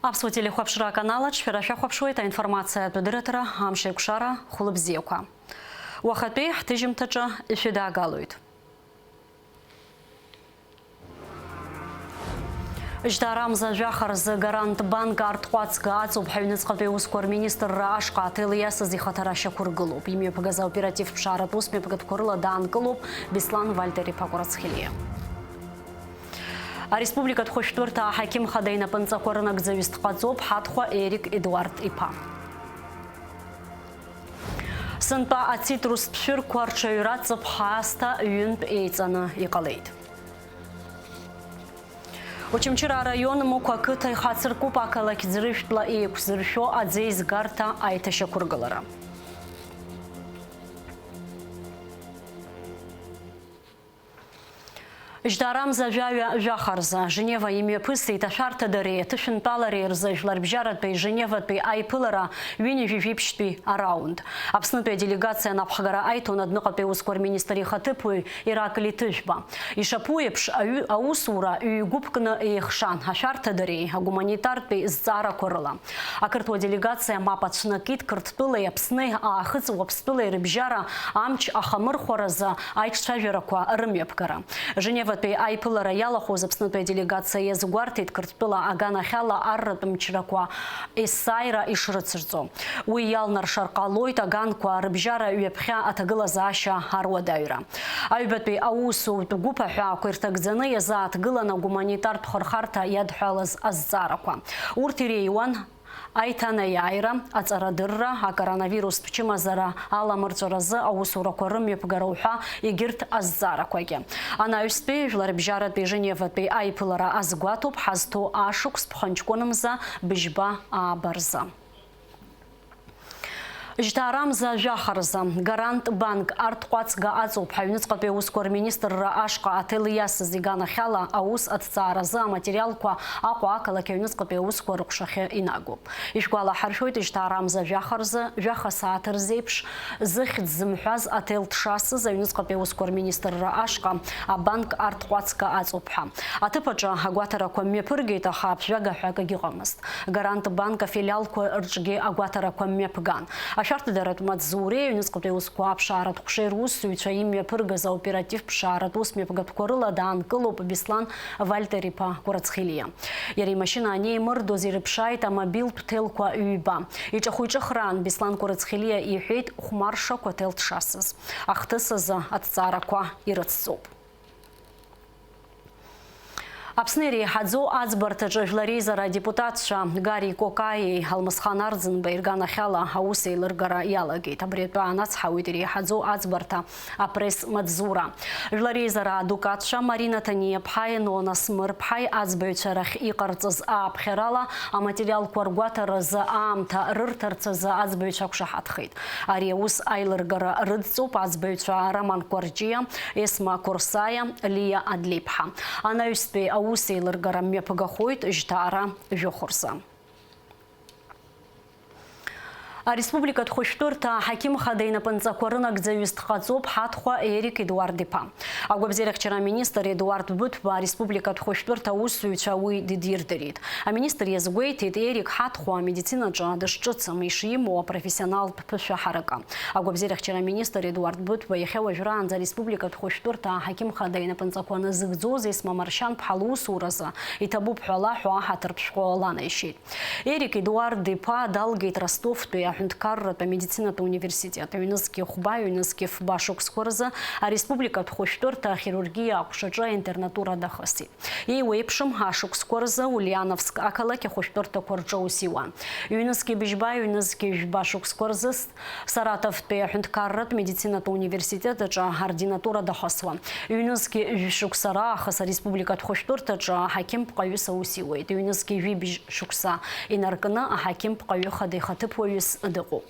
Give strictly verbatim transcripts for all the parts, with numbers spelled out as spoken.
Аԥсуа телехәаԥшра аканал аҿы шәара шәахәаԥшуеит аинформациатә дырраҭара Амшеикәшара, хәлыбзиақәа. Уахатәи ҳҭыжьымҭаҿы ишәыдаагалоит. Жьҭаарамза жәаха рзы Гарант банк арҭҟәацга аҵоуп ҳәа аҩныҵҟатәи аусқәа рминистрра ашҟа аҭел иасыз ихаҭара шьақәыргылоуп. Имҩаԥгаз аоператив ԥшааратә усмҩаԥгатәқәа рыла даанкылоуп Беслан Вальтер-иԥа Кәарацхелиа. Ареспубликатә хәышәтәырҭа аҳақьым хада инапынҵақәа рынагӡаҩыс дҟаҵоуп Ҳаҭхәа Ерик Едуард-иԥа. Сынтәа ацитрустә шәырқәа рҽаҩра ҵыԥх аасҭа ҩынтә еиҵаны иҟалеит. Очамчыра араион Мықә ақыҭа ихацыркуп ақалақь ӡыржәтәла еиқәзыршәо аӡеизгарҭа аиҭашьақәыргылара. Жьҭаарамза жәаҩа жәаха рзы Женева имҩаԥысит ашәарҭадареи аҭышәынтәалареи рзы жәларбжьаратәи Женеватәи аиԥылара ҩынҩажәи жәиԥшьтәи араунд. Аԥснытәи аделегациа анапхгара аиҭон адәныҟатәи аусқәа рминистр ихаҭыԥуаҩ Ираклий Ҭыжәба. Ишаԥу еиԥш, аҩы-, аусура ҩ-гәыԥкны еихшан, ашәарҭадареи агуманитартәи зҵаарақәа рыла. Ақырҭуа делегациа мап ацәнакит Қырҭтәылеи Аԥсни аахыҵ Уаԥстәылеи рыбжьара амч ахамырхәаразы аиҿцәажәарақәа рымҩаԥгара. Женеватәи аиԥылара иалахәыз Аԥснытәи аделегациа иазгәарҭеит Қырҭтәыла аганахьала арратә мчрақәа есааира ишрыцырҵо. Уи иалнаршар ҟалоит аганқәа рыбжьара ҩаԥхьа аҭагылазаашьа аруадаҩра. Аҩбатәи аусутә гәыԥ аҳәаақәа ирҭагӡаны иазааҭгылан агуманитартә хырхарҭа иадҳәалаз азҵаарақәа. Урҭ иреиуан аиҭанаиааира, аҵарадырра, акоронавирустә чымазара аламырҵәаразы аусурақәа рымҩаԥгара уҳәа егьырҭ азҵаарақәагьы. Анаҩстәи, жәларбжьаратәи Женеватәи аиԥылара азгәаҭоуп ҳазҭоу ашықәс ԥхынҷкәын мза быжьба ааба рзы. Жьҭаарамза жәаха рзы Гарант банк арҭҟәацга аҵоуп ҳәа аҩныҵҟатәи аусқәа рминистрра ашҟа аҭел иасыз иганахьала аус аҭҵааразы аматериалқәа Аҟәа ақалақь аҩныҵҟатәи аусқәа рыҟәшахьы инагоуп. Ишәгәалаҳаршәоит, жьҭаарамза жәаха рзы, жәаха сааҭ рзеиԥш, зыхьӡ зымҳәаз аҭел дшасыз аҩныҵҟатәи аусқәа рминистрра ашҟа абанк арҭҟәацга аҵоуп ҳәа. Аҭыԥ аҿы агәаҭарақәа мҩаԥыргеит, аха аԥжәага ҳәа акгьы ыҟамызт. Гарант банк афилиалқәа рҿгьы агәаҭарақәа мҩаԥган. Ашәарҭадаратә маҵзуреи аҩныҵҟатәи аусқәа аԥшааратә ҟәшеи русзуҩцәа имҩаԥыргаз аоператив ԥшааратә усмҩаԥгатәқәа рыла даанкылоуп Беслан Вальтер-иԥа Кәарацхелиа. Иара имашьына анеимырдоз ирыԥшааит амобилтә ҭелқәа ҩба. Иҿахәы-иҿыхраан Беслан Кәарацхелиа иҳәеит, хәмаршақә аҭел дшасыз. Ахҭыс азы аҭҵаарақәа ирыцҵоуп. Аԥсны иреиҳаӡоу аӡбарҭаҿы Жәлар Реизара адепутатцәа Гари Кокаиеи Алмысхан Арӡынбеи рганахьала аус еилыргара иалагеит. Абри атәы аанацҳауеит иреиҳаӡоу аӡбарҭа апресс-маҵзура. Жәлар Реизара адукатцәа Марина Ҭаниаԥҳаи Нона Смырԥҳаи аӡбаҩцәа рахь иҟарҵаз ааԥхьарала аматериалқәа ргәаҭаразы аамҭа рырҭарц азы аӡбаҩцәа ақәшаҳаҭхеит. Ари аус аилыргара рыдҵоуп аӡбаҩцәа Роман Кәарҷиа, Есма Корсаиа, Лиа Адлеиԥҳа. Анаҩстәи аус еилыргара мҩаԥгахоит жьҭаара жәохә рзы. Ареспубликатә хәышәтәырҭа аҳақьым хада инапынҵақәа рынагӡаҩыс дҟаҵоуп Ҳаҭхәа Ерик Едуард-иԥа. Агәабзиарахьчара аминистр Едуард Быҭәба ареспубликатә хәышәтәырҭа аусзуҩцәа уи дидирдырит. Аминистр иазгәеиҭеит, Ерик Ҳаҭхәа амедицинаҿы дышҿыцым, ишимоу апрофессионалтә ԥышәа ҳаракы. Агәабзиарахьчара аминистр Едуард Быҭәба иахьа уажәраанӡа ареспубликатә хәышәтәырҭа аҳақьым хада инапынҵақәа назыгӡоз Есма Маршьан-ԥҳа лусуразы иҭабуп ҳәа лаҳәо аҳаҭыртә шәҟәы ланаишьеит. Ерик Едуард-иԥа далгеит Ростовтәи аҳәынҭқарратә амедицинатә университет. Ҩнызқьи хәба, ҩнызқьи фба шықәсқәа рзы ареспубликатә хәышәтәырҭа ахирургиа аҟәшаҿы аинтернатура дахысит. Еиуеиԥшым ашықәсқәа рзы Ульяновск ақалақь ахәышәтәырҭақәа рҿы аус иуан. Ҩнызқьи быжьба, ҩнызқьи жәба шықәсқәа рзы Саратовтәи аҳәынҭқарратә медицинатә университет аҿы аординатура дахысуан. Ҩнызқьи жәшықәса раахыс ареспубликатә хәышәтәырҭаҿы аҳақьым пҟаҩыс аус иуеит. Ҩнызқьи жәибжь шықәса инаркны аҳақьым пҟаҩы хада ихаҭыԥуаҩыс дыҟоуп.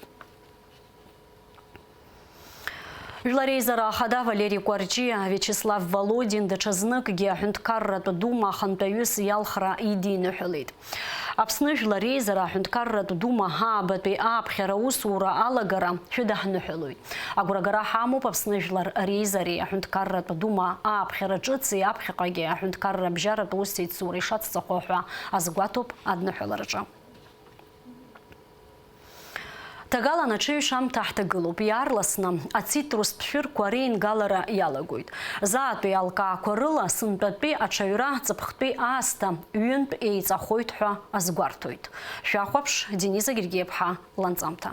Жәлар реизара ахада Валери Кәарҷиа Виачеслав Володин даҽазныкгьы аҳәынҭқарратә дума ахантәаҩыс иалхра идиныҳәалеит. Аԥсны Жәлар реизара аҳәынҭқарратә дума аабатәи ааԥхьара аусура алагара шәыдаҳныҳәалоит. Агәрагара ҳамоуп Аԥсны Жәлар реизареи аҳәынҭқарратә дума ааԥхьара ҿыци аԥхьаҟагьы аҳәынҭқарра абжьаратә усеицура ишацҵахо ҳәа азгәаҭоуп адныҳәалараҿы. Ҭагалан аҽеиҩшамҭа ҳҭагылоуп, иаарласны ацитрустә шәырқәа реингалара иалагоит. Заатәи алкаақәа рыла сынтәатәи аҽаҩра ҵыԥхтәи аасҭа ҩынтә еиҵахоит ҳәа азгәарҭоит. Шәахәаԥш, Дениза Гергиаԥҳа ланҵамҭа.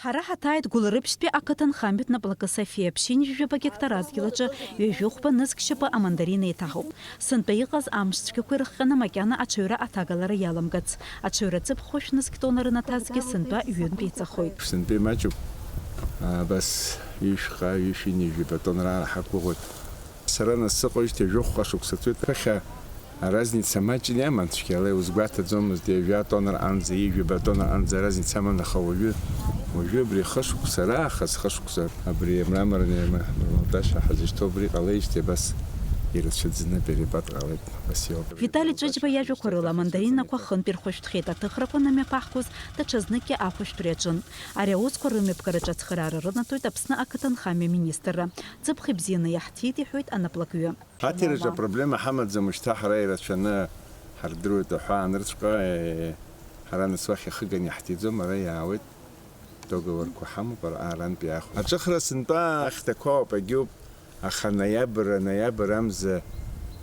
Ҳара ҳаҭааит Гәылрыԥшьтәи ақыҭанхамҩатә наплакы Софиа ԥшьынҩажәаба гектар адгьыл аҿы ҩажәи хәба нызқь шьапы амандарина еиҭаҳауп. Сынтәа иҟаз амш цәгьақәа ирыхҟьаны макьана аҽаҩра аҭагалара иаламгац. Аҽаҩра ҵыԥх хәышә нызқь тонна рынаҭазгьы сынтәа ҩынтә еиҵахоит. Сынтәа имаҷуп, абас ҩышәҟа, ҩышәи ҩынҩажәи батон раара ҳақәгәыӷуеит. Сара нас сыҟоижьҭеи жәохәҟа шықәса ҵуеит. Ԥыхьа аразница маҷны иаман цәгьала, иузгәаҭаӡомызт, ҩажәа тонна рҟынӡа, ҩажәи батон рҟынӡа аразница аман, аха уажәы, уажәы абри хышықәса раахыс хышықәса, абри амраморный ма-, мармалташь ҳазышьҭоу абри ҟалеижьҭеи абас ирацәаӡаны перепад ҟалеит, абас иоуп. Витали Ҷыҷба иажәақәа рыла, амандаринақәа хынтә ирхәышәтәхьеит, аҭыхрақәа анымҩаԥаҳгоз, даҽазныкгьы ахәышәтәра иаҿын. Ари аусқәа рымҩаԥгараҿы ацхыраара рынаҭоит Аԥсны ақыҭанхамҩа министрра. Ҵыԥх ибзианы иаҳҭиит, иҳәоит анаплакҩы. Аҭираҿы апроблема ҳамаӡам, шьҭа ҳара ирацәаны ҳардыруеит, аҳәаа анырцәҟа, е, ҳара нас уахь иахыганы иаҳҭиӡом, ара иаауеит, договорқәа ҳамоуп, ара арантә иаахәо. Аҿыхра сынтәа ахьҭақәа ауп, агьоуп, аха ноиабр, ноиабр амза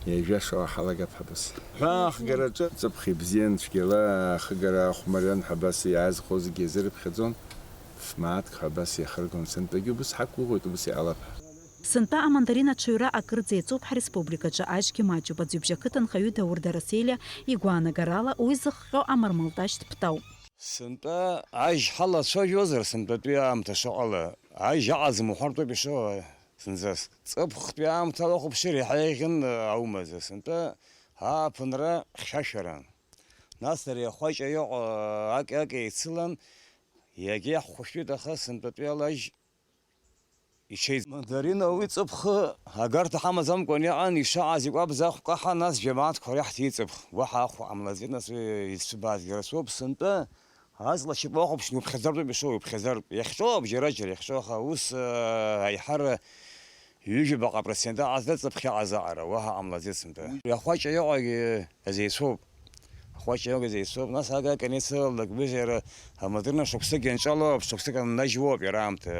ҩажәа шоуа ҳалагап ҳәа абас. Ҳәаа ахгараҿы ҵыԥх ибзиан, цәгьала ахыгара ахәмариан ҳәа абас иаазхәо зегьы иазырыԥхьаӡон, ф-мааҭк ҳәа абас иахыргон, сынтәагьы убыс ҳақәгәыӷуеит, убыс иҟалап ҳәа. Сынтәа амандарин аҽаҩра акырӡа еиҵоуп ҳреспубликаҿы, ажьгьы маҷуп. Аӡҩыбжьа ақыҭанхаҩы Даур Дараселиа игәаанагарала, уи зыхҟьо амармалташь ҭԥҭауп. Сынтәа ажь ҳалацәажәозар, сынтәатәи аамҭа шыҟала, ажь аҟаӡам уҳәартә ауп ишыҟоу зынӡас. Ҵыԥхтәи аамҭала ахәаԥшыр иаҳа еиӷьын аумазар, сынтәа ааԥынра хьшәашәаран. Нас ари ахәаҷа иҟоу аки-аки еицылан, иагьа иаҳхәышәтәит, аха сынтәатәи ала ажь Иҽеиз-, мандарина уи ҵыԥх агарҭа ҳамаӡамкәан иҟан, ишаҟаз икәабӡа ахә каҳан, нас џьамааҭқәа реиҳа ҳҭиҵыԥх, уаҳа ахә ҟамлаӡеит, нас уи изцәыбаазгьы рацәоуп, сынтәа аҵла шьапы уахәаԥшны иуԥхьаӡартә ауп ишоу, иуԥхьаӡартә. Иахьчоу абџьараџьара иахьчоу, аха ус, э, аиҳара ҩажәа баҟа процент аҟазҵаз ҵыԥх иаҟаз аҟара, уаҳа ҟамлаӡеит сынтәа. Ахәаҷа иҟагьы азеицәоуп. Ахәаҷ иоугаз еицәоуп, нас ага аконец алакҩыза иара амодерн шықәсык ианҿало, шықәсык аннажьуоуп иара аамҭа,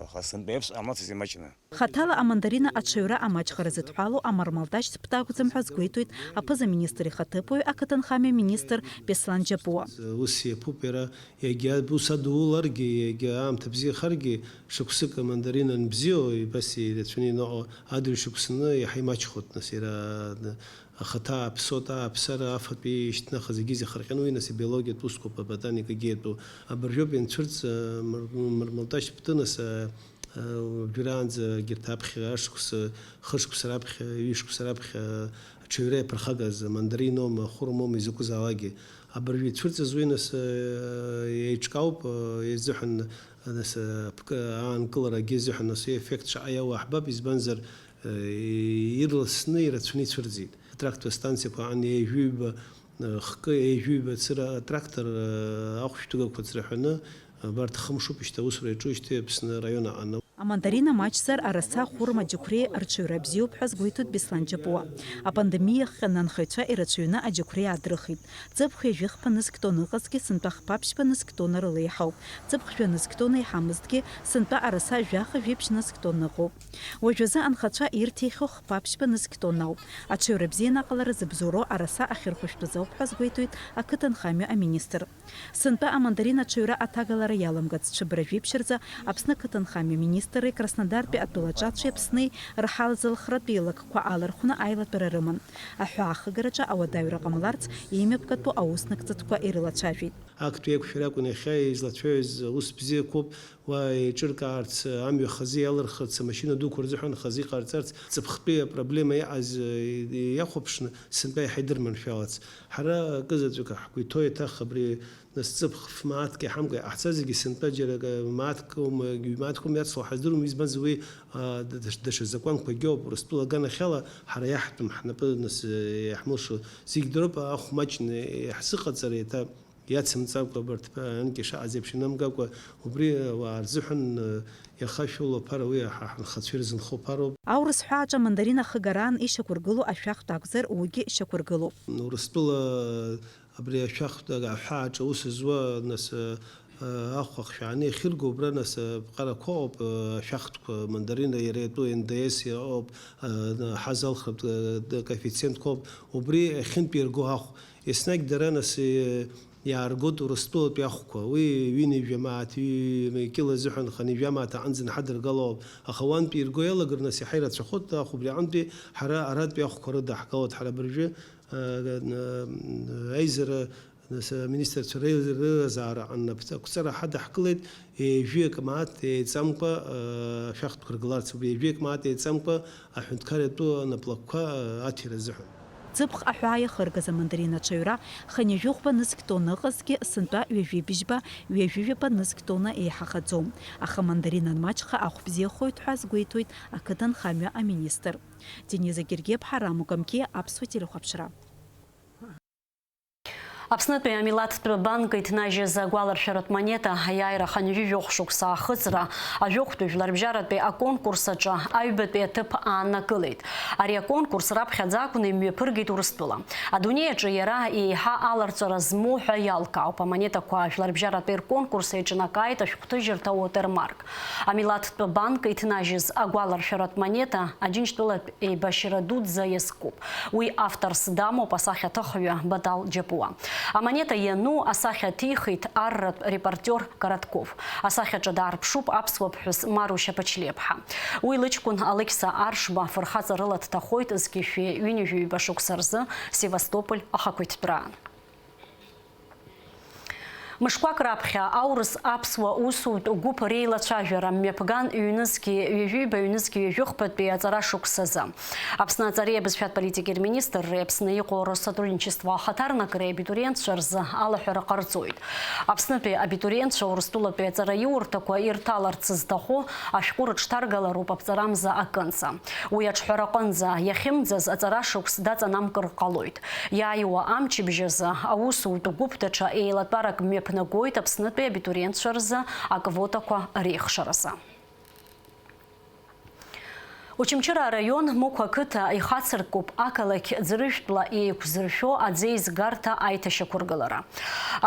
аха сынтәа еиԥш ҟамлацыз имаҷны. Хаҭала амандарина аҽаҩра амаҷхара зыдҳәалоу амармалташь ҭыԥҭа акәӡам ҳәа азгәеиҭоит аԥыза-министр ихаҭыԥуаҩ, ақыҭанхамҩа министр Беслан Џьапуа. Ус иаԥуп иара, иагьа ус адуларгьы, иагьа аамҭа бзиахаргьы, шықәсык амандарин анбзиоу, убас ирацәаны ианыҟоу, адырҩ шықәсаны иаҳа имаҷхоит, нас иара Ахаҭа ааԥсоит, ааԥсара афатә иеишьҭнахыз егьи зехарҟьаны уи, нас, абиологиатә усқәоуп, аботаникагьы иатәу. Абыржәоуп ианцәырҵ, мыр-, мырмалташь ԥты, нас, уажәраанӡа егьырҭ аԥхьа ашықәс, хышықәса раԥхьа, ҩышықәса раԥхьа аҽаҩра иаԥырхагаз, мандариноума, хәырмоума, изакәызаалакгьы. Абыржәы ицәырҵыз уи, нас, еиҿкаауп, изыҳәан, нас, аанкыларагьы изыҳәан, нас, уи еффект шаҟа иауа ҳбап, избанзар, ирласны ирацәаны ицәырҵит. Атрактор станциақәа аан еижәыҩба, хкы еижәыҩба цыра атрактор ахәшә ҭыгақәа ҵраҳәаны, абарҭ хымшуп шьҭа аусура иаҿуижьҭеи Аԥсны араион аҟны. Амандарина маҷзар, араса, ахәырма, аџьықәреи рҽаҩра бзиоуп ҳәа азгәеиҭоит Беслан Џьапуа. Апандемиа ахҟьаны анхаҩцәа ирацәаҩны аџьықәреи аадырхит. Ҵыԥх ҩажәи хԥа нызқь тонна ыҟазҭгьы, сынтәа хԥа ԥшьба нызқь тонна рыла еиҳауп. Ҵыԥх жәа нызқь тонна иҳамызҭгьы, сынтәа араса жәаха жәиԥшь нызқь тонна ыҟоуп. Уажәазы анхацәа ирҭихьоу хԥа ԥшьба нызқь тоннауп. Аҽаҩра бзианы аҟалара зыбзоуроу араса ахьырхәышәтәыз ауп ҳәа азгәеиҭоит ақыҭанхамҩа аминистр. Сынтәа амандарин аҽаҩра аҭагалара иаламгац цәыббра жәиԥшь рзы Аԥсны ақыҭанхамҩа министр Аминистрреи Краснодартәи атәылаҿацәеи Аԥсни рҳалзалхратә еилакқәа алархәны аилатәара рыман. Аҳәаахыгараҿы ауадаҩра ҟамларц, имҩаԥгатәу ауснагӡатәқәа ирылацәажәеит. Актәи еиқәшәара акәын иахьа излацәажәоз, ус бзиақәоуп, уа еиҿыркаарц, амҩа хазы иалырхырц, амашьына дуқәа рзыҳәан хазы иҟарҵарц, ҵыԥхтәи апроблема иҟаз, иахәаԥшны, сынтәа иаҳа идырманшәалац. Ҳара акызаҵәык ҳгәы иҭоу еиҭах абри Нас ҵыԥх ф-мааҭк иҳамкәа иҟаҳҵаз зегьы сынтәа џьара акы мааҭк аума, ҩ-мааҭк аума иацло ҳаздыруам, избанзар уи, а, д-, даҽа, даҽа закәанқәагьы ауп, Урыстәыла аганахьала ҳара иаҳтәым ҳнапы нас, э, иаҳмылшо зегь дроуп, ахә маҷны иаҳзыҟаҵара еиҭа иацымҵакәа абарҭ, а, анкьа шаҟаз еиԥш инамгакәа, убри ауаа рзыҳәан, э, иаха шәыла ԥара уи ҳа ҳанхацәа ирзынхо ԥароуп. Аурыс ҳәааҿ амандарин ахыгараан ишьақәыргылоу ашәахтә акәзар, уигьы шьақәыргылоуп. Урыстәыла Абри ашәахтә аҳәааҿы аус зуа, нас, ахәа хшәааны иахьырго убра, нас, аԥҟарақәа ыҟоуп, ашәахтәқәа, мандарина, иара итәу Н Д С иҟоуп, ҳазалхратә коэффициентқәа ыҟоуп, убри ахьынтә ирго ахә. Еснагь дара, нас, иааргоит Урыстәылатәи ахәқәа. Уи ҩынҩажәа мааҭ, ҩ-, кьыла азыҳәан хынҩажәа мааҭ аҟынӡа инҳадыргало ауп. Аха уантәи ирго иалагар, нас, иаҳа ирацәахоит ахә, убри аҟынтәи ҳара аратәи ахәқәа рыдаҳгалоит ҳара абыржәы. Аизара, нас, аминистрцәа реилазаара аҟны ақәҵара ҳадаҳкылеит, ҩажәаҩык мааҭ еиҵамкәа, ашәахтәқәа ргыларц, убри ҩажәаҩык мааҭ еиҵамкәа аҳәынҭқар иатәу анаплакқәа аҭира азыҳәан. Ҵыԥх аҳәаа иахыргаз амандарин аҽаҩра хынҩажәи хәба нызқь тонна ыҟазҭгьы, сынтәа ҩажәи быжьба, ҩажәи жәаба нызқь тонна еиҳахаӡом. Аха амандарин анмаҷха ахә бзиахоит ҳәа азгәеиҭоит ақыҭанхамҩа аминистр. Дениза Гергиаԥҳа, Рамо Гамқьиа, Аԥсуа телехәаԥшра. Аԥснытәи амилаҭтә банк иҭнажьыз агәаларшәаратә монета аиааира хынҩажәи жәохә шықәса ахыҵра ажәохәтәи жәларбжьаратәи аконкурс аҿы аҩбатәи аҭыԥ ааннакылеит. Ари аконкурс раԥхьаӡа акәны имҩаԥыргеит Урыстәыла. Адунеи аҿы иара еиҳа аларҵәара змоу ҳәа иалкаауп. Амонетақәа жәларбжьаратәи рконкурс еиҿнакааит ашәҟәҭыжьырҭа Уотермарк. Амилаҭтә банк иҭнажьыз агәаларшәаратә монета Аџьынџьтәылатә еибашьра дуӡӡа иазкуп. Уи авторс дамоуп асахьаҭыхҩы Батал Џьапуа. Амонета иану асахьа ҭихит арратә репортиор Коротков. Асахьаҿы даарԥшуп аԥсуа ԥҳәыс Марушьа Ԥачлиаԥҳа. Уи лыҷкәын Алықьса Аршба фырхаҵарыла дҭахоит зқьи жәшәи ҩынҩажәи ҩба шықәса рзы Севастополь ахақәиҭтәраан. Мышқәак раԥхьа аурыс-аԥсуа усутә гәыԥ реилацәажәара мҩаԥган ҩнызқьи ҩажәи ҩба ҩнызқьи ҩажәи хәбатәи аҵара шықәсазы. Аԥсны аҵареи абызшәатә политики рминистрреи Аԥсны иҟоу Россотрудничество ахаҭарнакреи абитуриентцәа рзы алаҳәара ҟарҵоит. Аԥснытәи абитуриентцәа Урыстәылатәи аҵараиурҭақәа ирҭаларц зҭаху ашәҟәы рыҽҭаргалароуп аԥҵарамза акынӡа. Уи аҿҳәараҟынӡа иахьымӡаз аҵара шықәс даҵанамкыр ҟалоит. Иааиуа амчыбжь азы аусутә гәыԥ даҽа еилатәарак мҩаԥнагоит Аԥснытәи абитуриентцәа рзы аквотақәа реихшаразы. Очамчыра араион Мықә ақыҭа ихацыркуп ақалақь Ӡырыжәтәла еиқәзыршәо аӡеизгарҭа аиҭашьақәыргылара.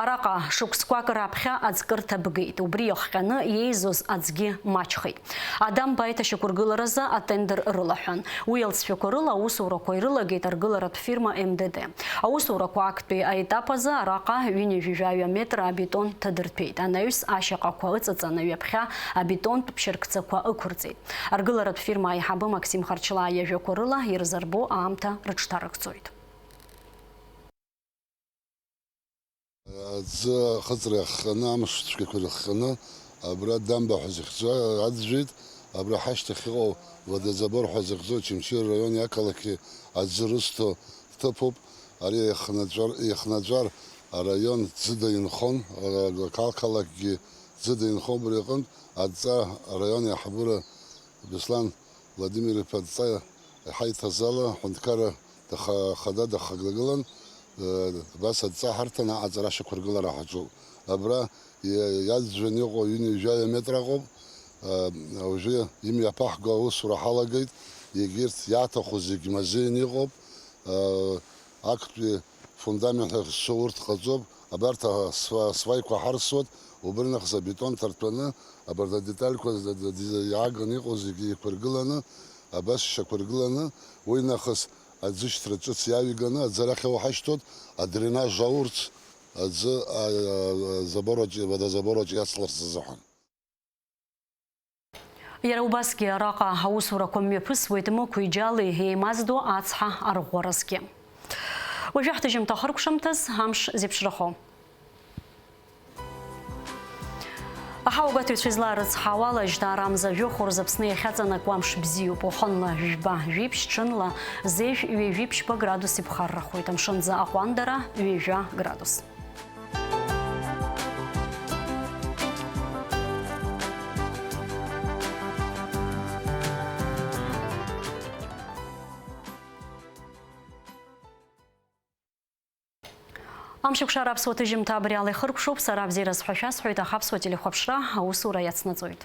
Араҟа шықәсқәак раԥхьа аӡкырҭа бгеит, убри иахҟьаны иеизоз аӡгьы маҷхеит. Адамба аиҭашьақәыргыларазы атендер рылаҳәан. Уи алҵшәақәа рыла аусурақәа ирылагеит аргыларатә фирма М Д Д. Аусурақәа актәи аетап азы араҟа ҩынҩажәи жәаҩа метра абетон ҭадырҭәеит. Анаҩс ашьаҟақәа ыҵаҵаны ҩаԥхьа абетонтә ԥшьыркцақәа ықәырҵеит. Аргыларатә фирма аиҳабы Максим Харчлаа иажәақәа рыла ирзырбо аамҭа рыҽҭарыгӡоит. Аӡы ахыҵра иахҟьаны, амш цәгьақәа ирыхҟьаны, абра Дамба ҳәа зыхьӡу аӡә жәит, абра ҳашьҭахь иҟоу Водозабор ҳәа зыхьӡу Очамчыра раион ақалақьи аӡы рызҭо ҭыԥуп. Ари иахнаҵәар, иахнаҵәар араион ӡыда инхон, ақалақьгьы ӡыда инхон, убри аҟынтә адҵа араион аиҳабыра Беслан Владимир-иԥа адҵа иҳаиҭаз ала, аҳәынҭқарра даха-, хада дахагылагылан, э, абас адҵа ҳарҭан аҟаҵара ашьақәыргылара ҳаҿуп. Абра иа-, иаӡәӡәаны иҟоу ҩынҩажәаҩа метра ыҟоуп, э, уажәы имҩаԥаҳго аусура ҳалагеит, егьырҭ иаҭаху зегь мазеины иҟоуп, э, актәи фундамент ҳәа зцу урҭ ҟаҵоуп, абарҭ асва-, асваиқәа ҳарсуеит, убри нахыс абетон ҭартәаны, абарҭ адетальқәа з-, д-, д-, иааганы иҟоу зегьы еиқәыргыланы, абас ишьақәыргыланы, уи нахыс аӡышьҭра ҿыц иаҩганы аӡы арахь ауҳашьҭуеит, адренаж аурц, аӡы, а, а, а, забор аҿы, водозабор аҿы иацларц азыҳәан. Иара убасгьы араҟа аусурақәа мҩаԥысуеит Мықәи Џьали еимаздо ацҳа арӷәӷәаразгьы. Уажәы ҳҭыжьымҭа ахыркәшамҭаз амш зеиԥшрахо. Аҳауагәаҭаҩцәа излаарыцҳауала, жьҭаарамза жәохә рзы Аԥсны иахьаҵанакуа амш бзиоуп. Уахынла жәба, жәиԥшь, ҽынла зежә, ҩажәиԥшьба градус иԥхаррахоит, амшынӡы аҟәандара ҩажәа градус. Амшықәшара аԥсуа ҭыжьымҭа абри ала ихыркәшоуп. Сара абзиараз ҳәа шәасҳәоит, аха аԥсуа телехәаԥшра аусура иацнаҵоит.